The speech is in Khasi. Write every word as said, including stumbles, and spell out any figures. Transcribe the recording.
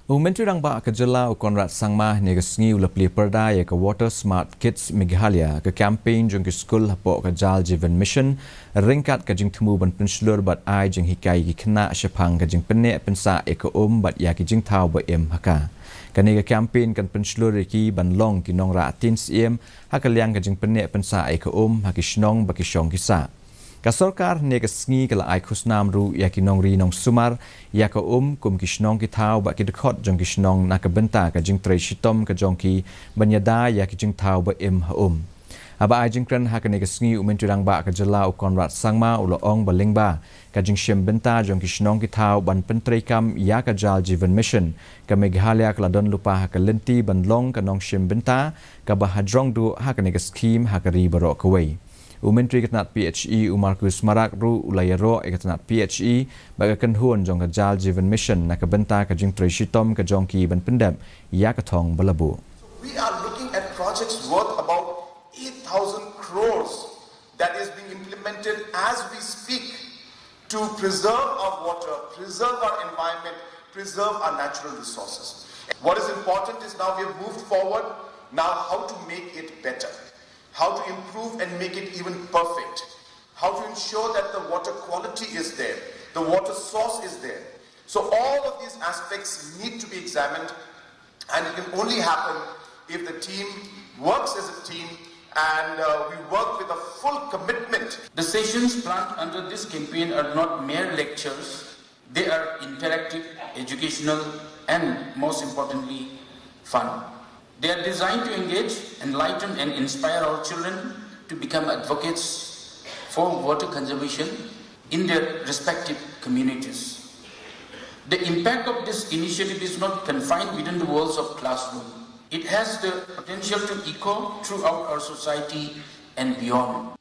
U Myntri Rangbah ka jylla u Conrad Sangma hynne ka sngi u la plie pyrda ïa ka Water Smart Kids Meghalaya, ka campaign jong ki skul hapoh ka Jal Jeevan Mission, ryngkat ka jingthmu ban pynshlur bad ai jinghikai ïa ki khynnah shaphang ka jingpynneh pynsah ïa ka um bad ïa ki jingthaw ba im ha ka. Kane ka campaign kan pynshlur ïa ki ban long ki nongrah ktien syiem ha ka liang ka jingpynneh pynsah ïa ka um ha ki shnong ba ki shong ki sah. Ka sorkar hynne ka sngi ka la ai khusnam ruh ïa ki nongri nongsumar ïa ka um kum ki shnong ki thaw bad ki dkhot jong ki shnong na ka bynta ka jingtrei shitom ka jong ki ban ïada ïa ki jingthaw ba im ha um. Haba ai jingkren ha kane ka sngi, u Myntri Rangbah ka jylla u Conrad Sangma u la ong ba lyngba ka jingshim bynta jong ki shnong ki thaw ban pyntreikam ïa ka Jal Jeevan Mission, ka Meghalaya ka la don lypa ha ka lynti ban long ka nongshim bynta kaba hajrong duh ha kane ka skhim ha ka ri baroh kawei. U Myntri ka tnat P H E u Marcuise Marak ruh u la ïaroh ïa ka tnat P H E bad ka kynhun jong ka Jal Jeevan Mission na ka bynta ka jingtrei shitom ka jong ki ban pyndep ïa ka thong ba la buh. We are looking at projects worth about eight thousand crores that is being implemented as we speak to preserve our water, preserve our environment, preserve our natural resources. What is important is now we have moved forward. Now, how to make it better, how to improve and make it even perfect, how to ensure that the water quality is there, the water source is there. So, all of these aspects need to be examined, and it can only happen if the team works as a team and uh, we work with a full commitment. The sessions planned under this campaign are not mere lectures, they are interactive, educational, and most importantly, fun. They are designed to engage, enlighten, and inspire our children to become advocates for water conservation in their respective communities. The impact of this initiative is not confined within the walls of classroom. It has the potential to echo throughout our society and beyond.